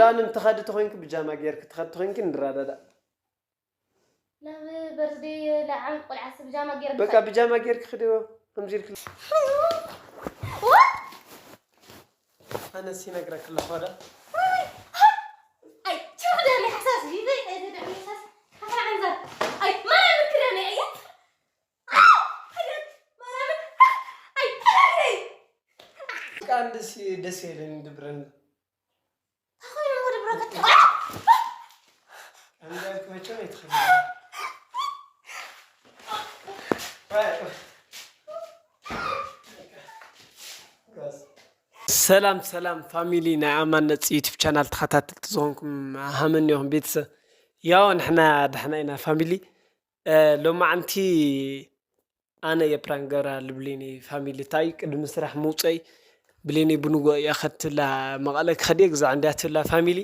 ዳን እንትኸዲ ተኾይንኪ ብጃማ ጌርኪ ትኸዲ ተኾይንኪ ንረዳዳእ። ናብ በርዝደይ ለዓም ቆልዓስ ብጃማ ገይረ በቃ ብጃማ ጌርኪ ክዲ ከምዚ ኢልኪ። ኣነስ ይነግረክ ኣለኹ ዳ። ኣይ ትርዳ ናይ ሓሳስ ቢበይ ናይ ዘደብ ሓሳስ ሓራ ዓንዛ ኣይ ማራ ምክዳ ናይ ኣያ ኣይ ማራ ኣይ ኣይ በቃ እንደስ ደስ ይለኝ ድብረን ተኾይኑ እሞ ድብረከት እንዳልክ መቸም ይትኸል ሰላም ሰላም ፋሚሊ ናይ ኣማን ነፂ ዩቲብ ቻናል ተኸታተልቲ ዝኾንኩም ሃመን ኢኹም ቤተሰብ። ያው ንሕና ደሕና ኢና ፋሚሊ። ሎማዓንቲ ኣነ የፕራንክ ገራ ልብሊኒ ፋሚሊ ታይ ቅድሚ ስራሕ ምውፀይ ብሌኒ ብንጎ እያ ከትላ መቐለ ክኸድ ግዛዕ እንዲያ ትብላ ፋሚሊ።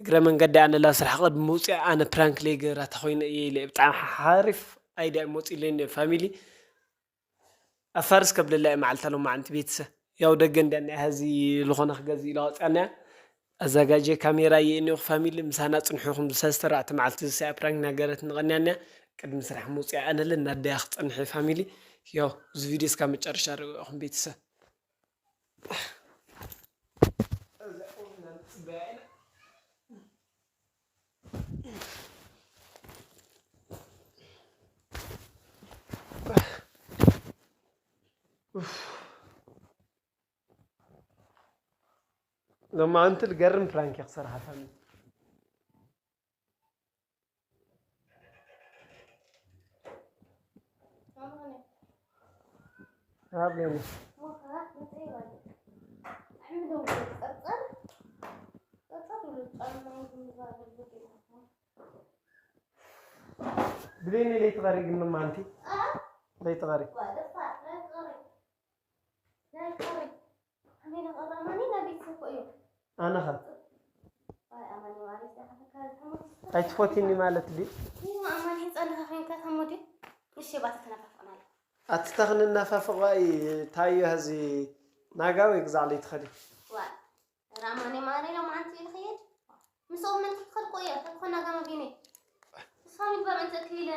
እግረ መንገዲ ኣነ ላ ስራሕ ቅድሚ ምውፅያ ኣነ ፕራንክ ለይ ገራ ተኮይነ እየ ኢለ ብጣዕሚ ሓሪፍ ኣይዲያ መፂለኒ ፋሚሊ። ኣፋርስ ከብለላ እየ መዓልታ ሎማዓንቲ ቤተሰብ። ያው ደገ እንዲያ ናይ ሀዚ ልኾነ ክገዝእ ኢላ ወፅኣና እያ። ኣዘጋጀ ካሜራ የእኒኹ ፋሚሊ ምሳና ፅንሑ ኢኹም ዝሰለስተ ኣርባዕተ መዓልቲ ዝሰያ ፕራንክ እናገረት ንቐንያንያ ቅድሚ ስራሕ ምውፅያ ኣነለ እናደያ ክፀንሕ እየ ፋሚሊ። ያው እዚ ቪድዮ እስካብ መጨረሻ ርኢኹም ቤተሰብ። ሎማዓንቲ ልገርም ፕራንክ እየ ክሰርሓ ፋሚሊ። ብሌኒ ለይትቐሪ ግን ማንቲ ለይትቐሪ ኣነኸ ኣይትፎትኒ ማለት ድዩ? ኣቲ ተኽንናፋፍቕ ዋይ ታዮ ህዚ ናጋ ወይ ግዛዕ ለይትኸዲ ራማኒ ማረ ሎማዓንቲ ኢልኽየድ ምስኦም ምንቲ ክኸድ ኮ እያ ተኮና ጋማ ቢነ እሷ ምግባር እንተ ክኢለ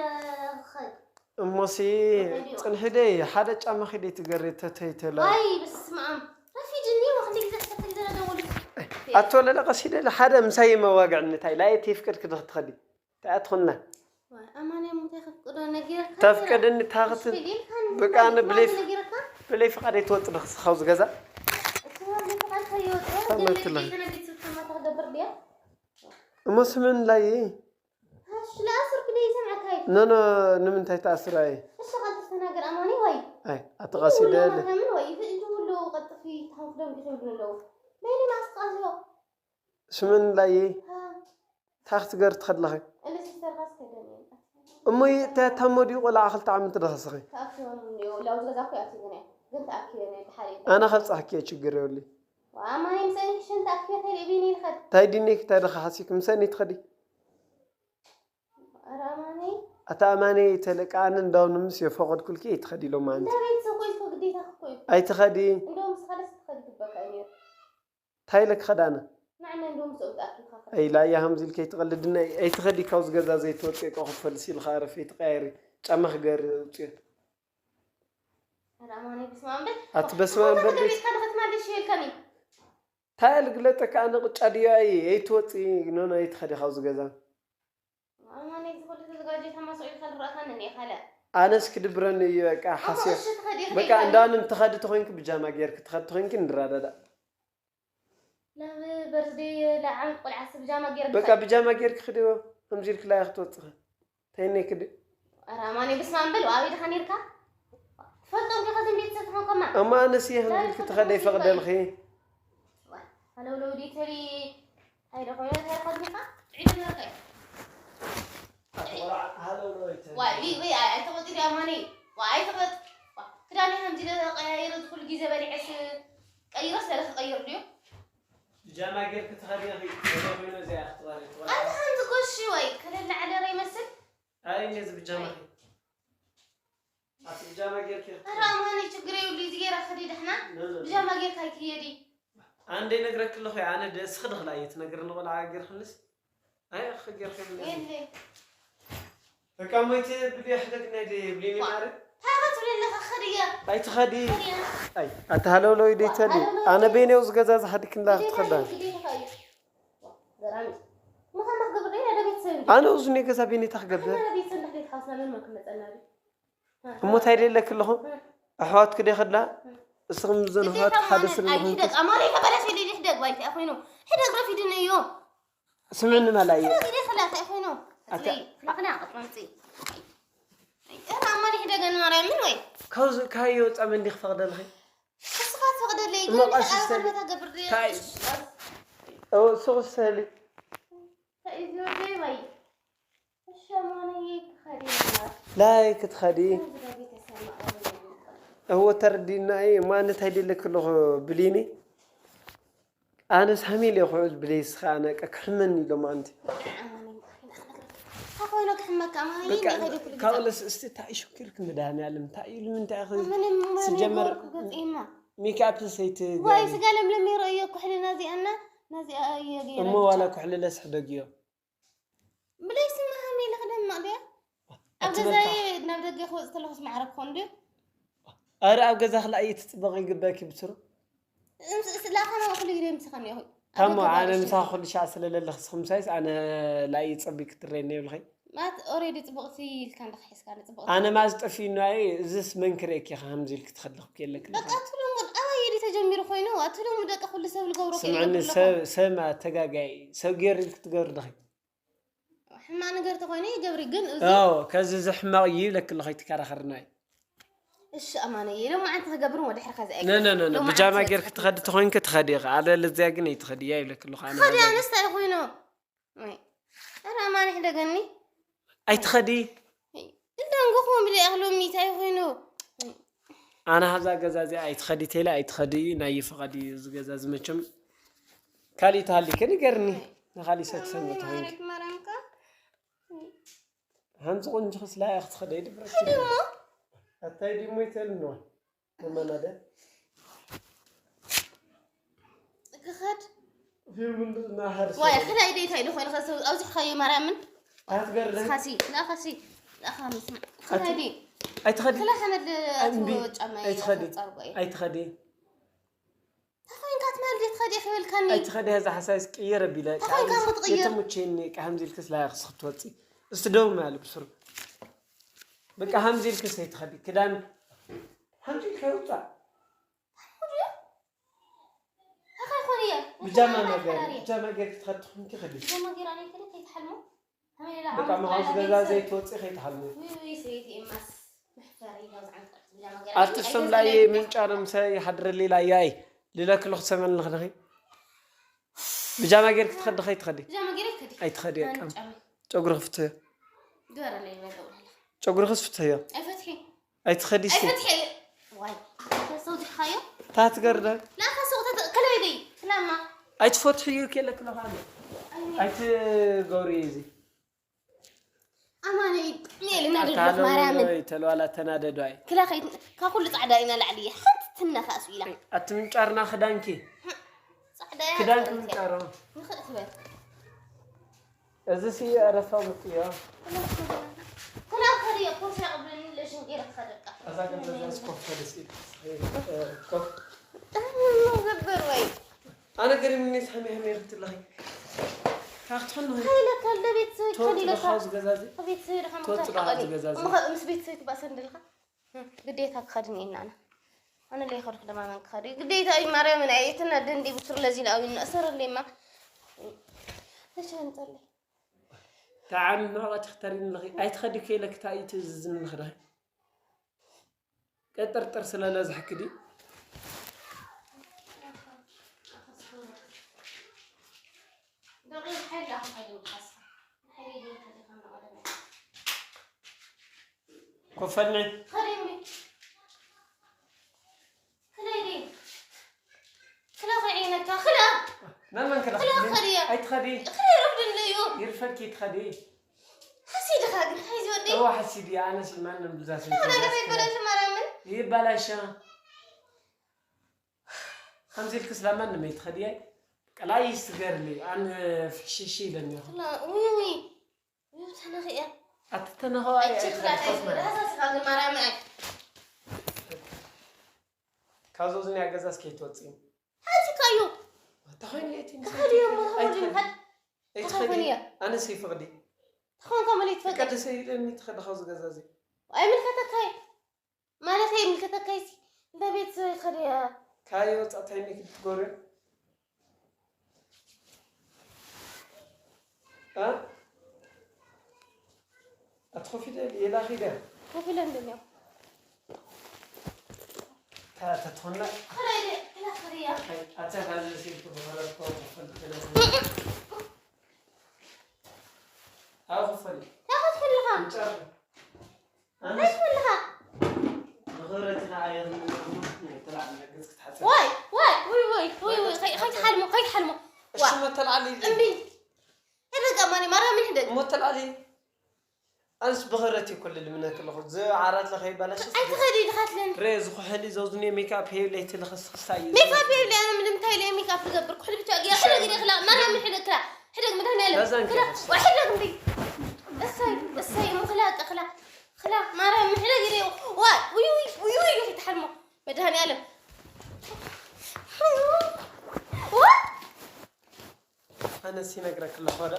ክኸድ እሞሲ ጽንሒ ደይ ሓደ ጫማ ኺደይ ትገሪ ተተይተላ ዋይ በስመ ኣብ ረፊድኒ ወክንዲ ግዜ ተፈተል ዘለ ደወሉ ኣቶ ለለ ቀሲደ ሓደ ምሳይ መዋግዕኒ ታይ ላይ ተፍቅድ ክድኽ ትኸዲ ታይ ኣትኹና ኣማንያ ሙታይ ከፍቅዶ ነጊረካ ተፍቅድኒ ታኽት በቃ ንብሌፍ ነጊረካ ብለይ ፍቃድ ኣይትወጥ ድኽስ ካብዚ ገዛ እሱ ወርዲ ፍቃድ ከይወጥኦ ሰመትላ ተማታ ክደብር ድያ እሞ ስምን ላይ እሺ ለኣስር ክደ ይሰምዐካይ ኖ ኖ ንምንታይ ተኣስራይ እሺ ካልተስተናገር ኣማኒ ወይ ኣይ ኣተቃሲደ ማርያምን ወይ እዚ እንጂ ሁሉ ቀጥፊ ታንክዶም ጊዜ ይብሉ ኣለዉ ለይሊ ማስቃዝዮ ስምን ላይ ታኽት ገር ትኸድለኸ እለ ሲስተር ካስ ከደም እሞ ተሞዲኡ ቆልዓ ክልተ ዓመት ደኸስኸ ተኣኪቦም እንዲዮ ላው ዝገዛ እኮ ያትግነ ግን ተኣኪበ ናይ ተሓሪቀ ኣነ ከብፃሕኪ ችግር የብሉ ዋማይ ምሰኒ ሽንታ ክፈተ ሊቢኒ ይኸድ ታይ ዲኒ ክታይ ደኻ ሓሲክ ምሰኒ ትኸዲ ራማኒ ኣታ ኣማኒ ተለቃ ኣነ እንዳው ንምስ የፈቀድኩልኪ ይትኸዲ ኢሎም ማለት እንዳቤት ሰው ቆይቶ ግዴታ ክኮይ ኣይትኸዲ እንደውም ስኻለስ ትኸድ ግበካ እዩ ታይ ለክ ኸዳነ ንዓና እንደውም ሰው ጣኪካ ኣይላ ያ ሃምዚ ኢልከ ይትቐልድና ኣይትኸዲ ካብዚ ገዛ ዘይትወፅእ እኮ ክፈልስ ኢልካ ኣረፍ ይትቀያሪ ጫማ ክገር ውፅእ ራማኒ ብስማምበል ኣቲ በስመ ኣብ በል ቤት ቤትካ ንክትማልሽ ይልከኒ ታይ ልግለጠካ ኣነ ቅጫ ድዮ ኣይ ኣይትወፅእ ኖኖ ኣይትኸዲ ካብዚ ገዛ ኣማኒ ዝኮሉ ተዘጋጀ ተማስኦ ይካል ራእካ ነን ይካለ ኣነስ ክድብረኒ እዩ በቃ ሓስዮ እሺ ትኸዲ በቃ እንዳን እንትኸዲ ተኾይንኪ ብጃማ ጌርኪ ትኸዲ ተኾይንኪ ንረዳዳእ ናብ በርዝደይ ለዓም ቆልዓ ስብጃማ ገይረ በቃ ብጃማ ጌርኪ ክዲ ከምዚ ኢልኪ ላይ ክትወፅኺ ተይነይ ክዲ ራማኒ ብስማም በል ኣብይ ድኻ ነርካ ትፈልጦም ዲኻ ዝም ቤተሰብ ትኾንከማ እማ ኣነስ እየ ከምዚ ኢልኪ ትኸደ ይፈቕደልኺ ሃለውለው ዲተሪ ኣይደ ኮይነ እንታይ ኾንካ ጥዒ ነበርከ ዋይ ወይ ወይ ኣይተቆጢ ዲያ ማኒ ዋይ ኣይተቆጥ ክዳን ከምዚ ቀያይረ ዝኩሉ ግዜ በሊዐስ ቀይሮ ስለ ክቀይር ድዩ ብጃማ ጌርኪ ትኸዲ ኢኺ ተዘይኮይኑ እዚኣ ክትዋሪ ኣንተ ከምዚ ጎሺ ወይ ከለላ ዓደረ ይመስል ኣይ ነዚ ብጃማ ኣቲ ብጃማ ጌርኪ ኧረ ኣማኒ ችግር የብሉ እዚ ጌራ ክዲ ደሕና ብጃማ ጌርካ ኣይክየዲ ኣነ ደይነግረኪ ኣለኹ፣ ኣነ ደ-፣ እስኺ ድኽላ እየ ትነግርኒ ቆልዓ ጌርክንስ? ኣይ፣ ኣኺ ጌርክኒ። የለ። በቃ ሞይተ ብልየ ሕደግ ናይ ደ-፣ ብልየ ዋ። ማረ። እንታይ ክትብል ኣለኻ? ኸድያ። ኣይ፣ ትኸዲ። ኸድያ። ኣይ፣ ኣታ ሃለውለው ደይተሊ። ሃለውለው ኣነ ደይ-፣ በይነይ ውዝ ገዛ ዝሓድክ እንዳ ደይ-፣ ክትኸዳ። ደይ-፣ ደይ-፣ ደይ-፣ ገራሚ። ምዃን ክገብር ደይ-፣ ናይ ቤተሰብ እንዲ። ኣነ ውዝ ናይ ገዛ በይነይ እንታይ ክገብር? ናይ ቤተሰብ እንዲ ክትሓስና ምን መክመጸና ዲ? እሞ እንታይ ደለክ ኣለኹ? ኣሕዋትክ ዶ ይኸዳ? እስኽም ብዘን ኣሕዋትክ ሓደ ስለ ዝኾንኩ። ኣማሪ ተበላሽ ኢለ ይሕደግ ባይታ ኮይኑ። ሕደግ ረፊድን እዩ። ስምዕኒ መላየ። ሕደግ ኢለ ክላታ ኮይኑ። ኣታ- ኣትለይ፣ ክላክና ኣጥማምፂ። እህ፣ ኣማሪ ሕደገን ማርያምን ወይ? ካብዚ ካዮ ጻመ እንዲኽ ፈቕደልኺ? እስኻ ትፈቕደለይ፣ እሞ ግን ቀስ ኣብ ስተሊ። ቅድመታ ገብር ድየ? ታይ? እዎ፣ ሱቕ ስተሊ። እንታይ እዩ ዝወደይ ወይ? እሺ፣ ኣማንየ ክኸዲ ይበሃል። ላይ ክትኸዲ? እዛ ቤተሰብ ማዕበል ይበሃል። እዎ፣ ተረዲና እየ። እሞ ኣነ እንታይ ደለክ ኣለኹ ብሊኒ? ኣነስ ሃሚለ እየ ክውዕል ብለይ እስኻ ኣነ ቀ-፣ ክሕመኒ ኢሎም ኣንቲ። ኣማንየ እንታይ ክነግረካ? እንታይ ኮይኑ ክሕመካ? ኣማንየ በቃ፣ እንታይ ከይዱ ክልግዛ? ካብ ለስ እስቲ እንታይ እዩ ሸኪርክ መድሃኒዓለም? እንታይ ኢሉ ምንታይ ኢኺ? ምንም፣ ምንም ስጀመር ክገጽ እማ። ሜክኣፕ ሰይቲ ወይ ገይሩ። ስጋ ለምለም ይረእዮ ኩሕሊ ናዚኣና፣ ናዚኣ እየ ገይረ እሞ ብቻ። ዋላ ኩሕሊ ለስሕ ደግዮ። ብለይ ስማ ሃሚለ ክደምቕ ድያ? ኣብ ኣትበልካ። ገዛይ ናብ ደገ ክወጽእ ከለኹስ ማዕረ ክኾን ድዩ? ኣረ ኣብ ገዛ ክልኣይ ትጽበቕ ይግበኪ ብስሩ። እምስ-፣ እስ-፣ ላኻ ነው ክሉ ግዜ ምሳኻ እኒኦ። ታሞ ኣብ ገዛ ኣነ ኣለሽ። ምሳኻ ኩሉ ሻዕ ስለ ለለኽ ስኽምሳይስ ኣነ ላይ ጽቢ ክትረየኒ የብልኸይ። ማለት ኦሬዲ ጽቡቕቲ ኢልካ እንዳ ክሒስካ ንጽቡቕ ኣነ ማዝ ጠፊኡና እየ፣ እዝስ መን ክርእየኪ ኢኻ ከምዚ ኢልኪ ትኸድልኽ የለክ በቃ ኣለኻ። ኣቲ ሎሙድ ኣባየ ድዩ ተጀሚሩ ኮይኑ? ኣቲ ሎሙድ ደቂ ኩሉ ሰብ ዝገብሮ ስምዕኒ ከየገብር ኣለኹ። ሰብ፣ ሰብ ኣተጋጋይ፣ ሰብ ገይሩ ኢልኪ ትገብሪ ዲኺ? ሕማቕ ነገር ተኾይኑ ይገብሪ፣ ግን እዚ ኣዎ፣ ከዚ እዚ ሕማቕ እዩ ይብለኪ ኣለኹ፣ ኣይትከራኸርናይ። እሺ፣ ኣማነየ፣ ሎማዓንቲ ክገብርን ወድሕሪ ከዚ ነ፣ ነ፣ ነ፣ ነ፣ ኣይገብርን። ሎማዓንቲ ብጃማ ስለ ጌርኪ ዝኸፍት ትኸዲ ተኾይንኪ ትኸዲ ኢኺ፣ ኣለበለዚያ ግን ኣይትኸድያ ይብለኪ ኣለኹ፣ ኣነ ኸዲ በዛ ኣነስ እንታይ ኮይኑ? ወይ፣ ኧረ ኣማነ ሕደገኒ። ኣይትኸዲ። እንዳንጎኹም ብለይ ኣኽሎም እንታይ ኮይኑ? ኣነ ሃብዛ ገዛ እዚኣ ኣይትኸዲ ተይለ ኣይትኸዲ እዩ፣ ናይ ፍቓድ እዩ እዚ ገዛ እዚ መቸም። ካሊእ ተሃሊከ ንገርኒ፣ ንኻሊእ ሰብ ትሰምዕ ተኾይንኪ። ማርያምካ። ሓንቲ ቆንጆ ክስላ እያ ክትኸደ ይድብረኪ። ኸዲ እሞ። ኣታይ ድሞ ይተልኖ። መመናደ። ክኸድ። ፊልም እንድና ሓርስ። ዋይ፣ ክላይ ደይ ታይ ደኾነ ኸሰው፣ ኣብዚ ኸየ ማርያምን። ኣትገርደ። ኻሲ፣ ላ ኻሲ፣ ላ ኻምስ። ኣቲ-፣ ክላይ ደይ። ኣይትኸዲ። ክላ ሓመድ ኣቲ-፣ ኣምቢ፣ ጫማ ኣይትኸዲ። ጻርጎ እየ። ኣይትኸዲ። ተኾይንካ ትማል ደይ ትኸዲ ይኽብልካኒ። ኣይትኸዲ፣ ሀዛ ሓሳይስ ቅየር ኣቢለ፣ ተኾይንካ ቃልስ ምትቕየር። የተሙቼኒ፣ ቃ ሃምዚ ኢልክስ ላይክስ ክትወፂ። እስቲ ደው ማለ ብስሩ። በቃ ሃምዚ ኢልክስ ኣይትኸዲ። ክዳን ሃምዚ ኢልካ ይውፃእ። እንታይ ኮይኑ እየ? ብጃማ እንታይ ነገር፣ ሓራሪ? ብጃማ ገይርኪ ትኸዲ ትኾንኪ ኸዲ። ብጃማ ገይረ ኣነ ይኸዲ ከይትሓልሞ? ከመይ ኢላ በቃ ዓመት መኻስ በዓል ገዛ ቤተሰብ? ዘይትወፂ ከይትሓልሞ። ውይ፣ ውይ፣ ሰበይቲ ኤማስ መሕፈሪ ኢላ ዝዓንቀት ብጃማ ገይረ ኣቲ ኣነ ስም ኣይገዛእን ላይ እየ። ምንጫ ነው ምሳይ ሓድረ ሌላ ያይ። ሌላ ክሎ ክትሰምዕኒ ኣለኺ ዲኺ? ብጃማ ገይርኪ ትኸዲ ከይትኸዲ? ብጃማ ገይረ ይከዲ። ኣይትኸዲ ኣነ ቀም። ጫማ። ጨጉሪ ክፍተዮ። ግበረለይ በለው። ጨጉሪ ክስ ፍተዮ። ኣይፈትሒ። ኣይትኸዲ እስቲ። ኣይፈትሒ። ዋይ። ተሰው ዝሓዮ። ታት ገርደ። ላኻ ሰው ተተ-፣ ከላይ ደይ። ክላማ። ኣይትፈትሕዩ ከለክ ለኻለ። ኣይ። ኣይትገብሪ እዚ። ኣማነይ፣ ሜልና ኣታ ደድለኽ ማርያምን። ተለዋላ ተናደዱ ኣይ። ክላ ከይት-፣ ካብ ኩሉ ጻዕዳ ኢና ላዕሊ። ሓንቲ ትነኻእሱ ኢላ። ኣቲ ምንጫርና ክዳንኪ። ጻዕዳ እያ ክዳንኪ ክዳንኪ። ምንጫሮ። ንኽእ ትበል። እዚ ሲ ኣረፋ ምጥዮ። ክላ ከዲ ኮፍ ያቕብለኒ ለሽን ገይረ ክኸደቃ። ኣዛ ገዛ እዛ ስኮፍ ከደስ ኢል። ኮፍ። ጥዕና ዘበር ወይ። ኣነ ገሪምኒ፣ ስሓሚ ሓሚ ክትለኺ። ካኽትኾን ነው። ሃይለ ካልደ ቤተሰብ ትወጡ ከሊለ ዶ ካብ ካብዚ ገዛ እዚ? ቤተሰብ ዶ ካብ ትወጡ ዶ ካብዚ ገዛ እዚ? እሞ ምስ ቤተሰብ ትባሰ እንደልካ? ግዴታ ክኸድን ኢና ኣነ። ኣነ ለይኸድኩ ድማ መን ክኸድ? ግዴታ እዩ ማርያምን ኣየትና ደንዲ ብትር ለዚ ለኣዊ እና እሰር ለማ። ተቻን ጸለይ። ተዓሚ ማዋ ተኽተሪን ለኺ። ኣይትኸዲ ከይለክ ታይ ትእዝዝን ለኽዳይ? ቀጥርጥር ስለ ለዝሕክዲ። ኮፈልኒ። ክላ ከይነካ፣ ክላ። መመን ክላ? ክላ ከድያ። ኣይትኸዲ። ክላ ይረፍድኒ እዩ። ይርፈልኪ ትኸዲ። ሓሲድኻ ግን፣ ሓይዚ ወዲ። እዋ ሓሲድ እያ፣ ኣነስ ማንም ብዛ ስም ክላ ነገር ይበላሽ ማርያምን። ይበላሻ። ከምዚ ኢልክስ ላማን ንመይ ትኸድያይ? ቀላይ ስገርሊ ኣን ፍሽሽ ኢለኒ። ላ ውይ ውይ ውይ ተነኺያ። ኣትተነኸዋ ኣይችላ ኣይችላ ዛስ ጋግማራ ማይ ካብዞ ዝንያ ገዛስ ከይትወፅእ። ሓቲካዮ ተኾይኑ እቲ ተኸድዮ ሞ ተኸድዮ ኣይትኸዲ። ኣነስ ይፍቕዲ ተኾንካ መለይ ትፈቅድ ቀደሰ ኢለኒ ትኸዲ ካብዚ ገዛ እዚ። ኣይምልከተካይ ማለት ኣይምልከተካይ ሲ እንተ ቤት ከድያ ካየ ወፃእታይ ሚክ ትጎርዮ። ኣቲ ኮፍ ኢለ የላ ኺደ ኮፍ ኢለ እንደሚያው ተትኾና ከላይ ለ ከላ ከድያ ኣታ ካዚ ሲልኩ ብኸረኮ ተፈልጥ ኣብ ክፈል ታኸት ከለኻ ምጫር ታኸት ከለኻ ንኽብረትና ኣየር ናይ ተላዕለ ገጽ ክትሓጽብ ዋይ ዋይ ውይ ውይ ውይ ውይ ከይ- ከይትሓልሞ ከይትሓልሞ እሺ መተላዕለ እምቢ ሕደግ ኣማኒ ማርያምን ሕደግ እሞ ተላዕለ ኣንስ ብኽብረት ይኩል ልምነክ ኣለኹ ዝዓራት ለኸይባላሽ ኣይትኸዲ ኢልኻትለን ረ ዝኩሕሊ ዘውዝኒ ሜካፕ ሄብለይቲ ልኽስክስታ እዩ ሜካፕ የብለይ ኣነ ምንም እንታይ ኢለ ሜካፕ ዝገብር ኩሕሊ ብቻ ገይረ ሕደግ ኢለ ክላ ማርያምን ሕደግ ክላ ሕደግ መድሃኒኣለም በዛን ክላ ከይፈስስ። ወይ ሕደግ እንዲ እሰይ እሰይ እሞ ክላ ክላ ክላ ማርያምን ሕደግ ኢለ ዋይ ውይ ውይ ውይ ውይ ከይትሓልሞ መድሃኒኣለም ዋይ ኣነስ ይነግረክ ኣለኹ ዶ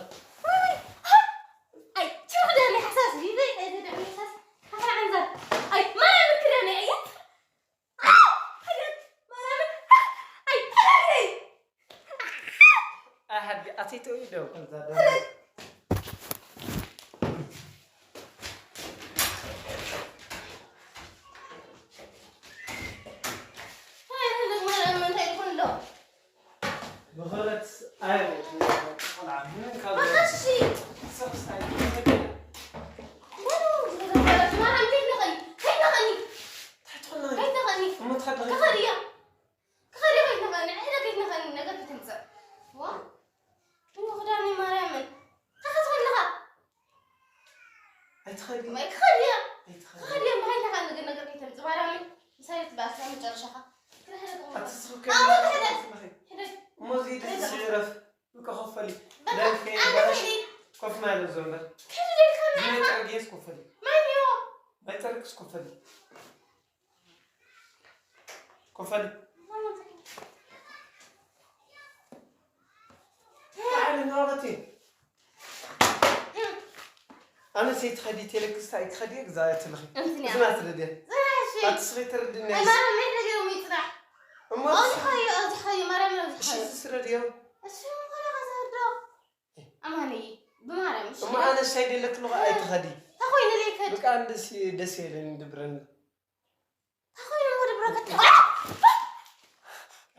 ኣይ ትርዳለይ ሓሳስ ቢበይ ኣይተደዕሳስ ሓፍራ ዓንዛ ኣይ ማርያምን ክዳነይ ኣያ ኣይ ማርያምን ኣይ ኣይ ኣይ ሓዲ ኣቲቶ እዩ ዶ ከምዛ ዶ ብኽብረት ኣየለ ቆልዓ ምንም ካብ ሰብስ ኣይትፈልጥ ታሕትኾና እሞ ትኸድኺ ኣይትኸዲ ኣይትኸዲ ኣቲ ስኽብ ከይበላሽ እሞ እዚ ድስቲ ዕረፍ በቃ ኮፍ በሊ ክዳንኪ ከይበላሽ ኮፍ ማለት ዘሎ እምበር ዝመይ ጠርጊስ ኮፍ በሊ ማይ ጠርግስ ኮፍ በሊ ኮፍ በሊ تعالي نوغتي ኣነ ሰይትኸዲ ቴለክስታ ኣይትኸዲ ግዛ ትልኺ እንትን እያ። እዝና ትረድያ ዝራሕሺ ኣትስኺ ትርድኒ ማራ መሕደገ ይፅራሕ እሞ ኣብዚ ኸዩ ኣብዚ ኸዩ ማርያም ኣብዚ እሺ ኸዩ ዝስረድዮ እሱ ምኾነ ከዘርዶ ኣማኒ ብማርያም እሺ እሞ ኣነ ሳይ ደለክ ኣለኹ ኣይትኸዲ ተኾይነ ዘይከድ በቃ እንደስ ደስ የለን ድብረን ተኾይነ እሞ ድብረከት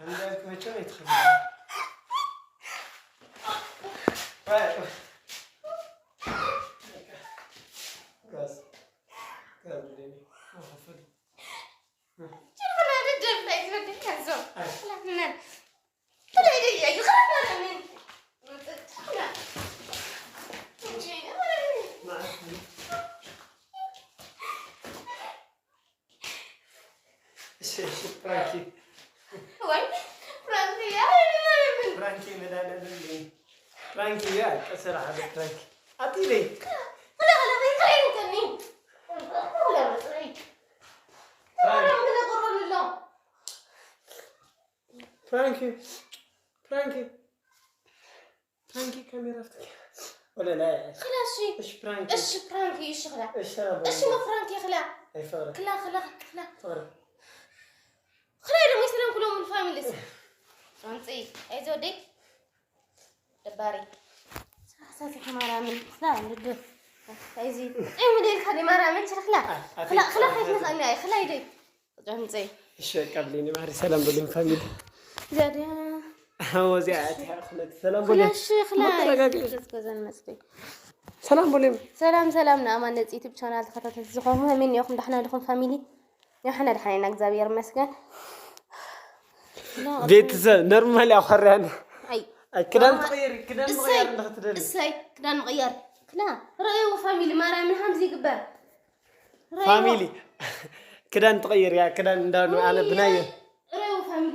እንዳልክ መቸም ኣይትኸዲ ጋዝ ጋዝ ብለኒ ወኸፈል ጭርክና ደደብ ናይ ዝበደል ከንሶ ላምነን ተለይደ እያ ይኸረና ምን እሺ እሺ ፕራንኪ ወይ ፍራንክ እያ ምን ፕራንኪ መድኃኒዓለም ፍራንኪ እያ ቀሰራ ሓደ ፕራንኪ ኣጥይለይ لا لا لا لا لا لا لا لا ፕራንኪ ፕራንኪ ፕራንኪ ካሜራ ፍትኪ ወለ ላ خلاص شي እሺ ፕራንኪ ايش فرانكي ايش خلا እሺ ايش ما فرانكي خلا ኣይፈረ خلا خلا خلا ፈረ خلا دم يسلم كلهم الفاميليز أنتي أي زودي دباري ሳሳት ማርያምን ስላ ንዱ ኣይዚ ጥዑም ደልካ ዲ ማርያምን ችርክላ ክላ ክላ ከይት ንኽእኒ ኣይ ክላ ይደይ ጥዑም ፀይ እሺ ቀብሊኒ ማሪ ሰላም በሉኝ ፋሚሊ ዛድያ ወዚያ ኣቲ ክለት ሰላም በሉኝ ክላሽ ክላ መተረጋግኢ። ገዛን መፅለይ ሰላም በሉኝ ሰላም ሰላም ንኣማን ነፂ ዩቱብ ቻናል ተኸታተልቲ ዝኾኑ ከመይ እኒኹም ዳሕና ዲኹም ፋሚሊ ንሕና ዳሕና ኢና እግዚኣብሔር ይመስገን ቤተሰብ ኖርማል ያው ኸርያን ኣይ ክዳን ትቐይሪ ክዳን እሰይ ትቐይሪ እንዳትደሊ እሰይ ክዳን ምቕያር ክላ ረእይዎ ፋሚሊ ማርያምን ሃምዚ ይግበር ረእይዎ። ፋሚሊ ክዳን ትቐይር ያ ክዳን እንዳ ኣነ ብናየ ረእይዎ ፋሚሊ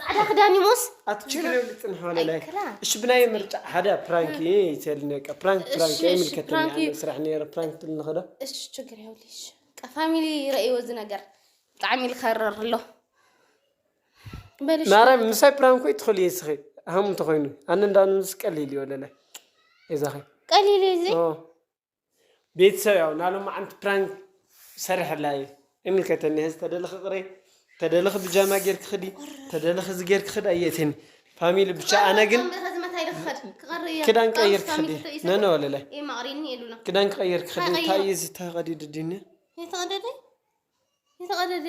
ጻዕዳ ክዳን ይሞስ ኣቲ ችግር የብሉ ጽንሕ ወለላይ። ኣይክላን። እሺ ብናይ ምርጫ ሓደ ፕራንክ ይተልኒ በቃ ፕራንክ ፕራንክ እሺ፣ ኣይምልከተኒ ፕራንክ ኣነ ስራሕ ነይረ ፕራንክ ትልኒ ኸዶ እሺ ችግር የብልሽ። ፋሚሊ ረእይዎ እዚ ነገር ብጣዕሚ ልኸረር ኣሎ። በልሽ ማርያም ምሳይ ፕራንክ ወይ ትኽእሉ እየ ስኺ ሃም እንተኾይኑ ኣነ እንዳኑ ምስ ቀሊል እዩ ወለላይ። እዛኸ ቀሊል እዩ እዚ ኦ። ቤተሰብ ያው ናሎም ዓንቲ ፕራንክ ሰርሐላ እዩ። ይምልከተኒ ህዚ ተደለኺ ቅረ ተደለኺ ብጃማ ጌርክ ክዲ ተደለኺ እዚ ጌርክ ክዲ ኣየእተኒ ፋሚሊ ብቻ ኣነ ግን ከዚ መታይ ልክኸድ ክቐሪ እየ ክዳን ጣውስ ቀይርክ ፋሚሊ ክዲ ተጠይሰ ነነ ወለላይ ይማቕሪኒ የሉና ክዳን ክቐይርክ ክዲ ቀይር። እንታይ እዩ እዚ ተኸዲዱ ድኒ የተቐደደ የተቐደደ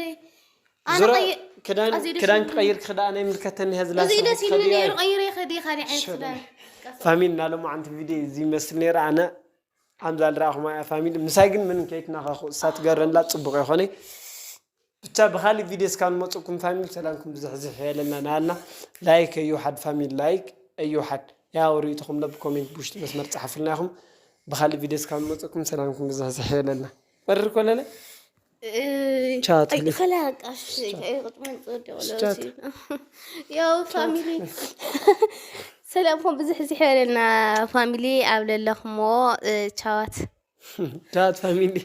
ኣነ ዙረ ቀይ- ክዳን ኣዝዩ ደስ ክዳን ይብል። ክቐይርክ ክዲ ኣነ ይምልከተኒ ህዚ እዚ ደስ ኢሉኒ ነይሩ ቀይረ ከዲ ካልእ ዓይነት ሸበላ። ክዳን ፋሚሊ ናሎም ዓንቲ ቪድዮ እዚ ይመስል ነይሩ ኣነ ኣምዛ ዝረኣኹም እያ ፋሚሊ ምሳይ ግን ምን ከይትናኸኹ እሳ ትገረላ ፅቡቅ ይኾነ ብቻ ብካሊእ ቪድዮ እስካብ ንመፅእኩም ፋሚሊ ሰላምኩም ብዝሕዝሕ የለና ናሃልና ላይክ እዩ ሓደ ፋሚሊ ላይክ እዩ ሓደ ያው ርእይቶኹም ለብ ኮሜንት ብውሽጢ መስመር ፀሓፉልና ኢኹም ብካሊእ ቪድዮ እስካብ ንመፅእኩም ሰላምኩም ብዝሕዝሕ የለና መርር ኮለለ ቻው ትብሊ። ከላቃሽ ቁጥመን ፅወደ ቻው። ያው ፋሚሊ ሰላምኩም ብዝሕ ዝሕ የለና ፋሚሊ ኣብ ለለኹሞ ቻዋት ቻት ፋሚሊ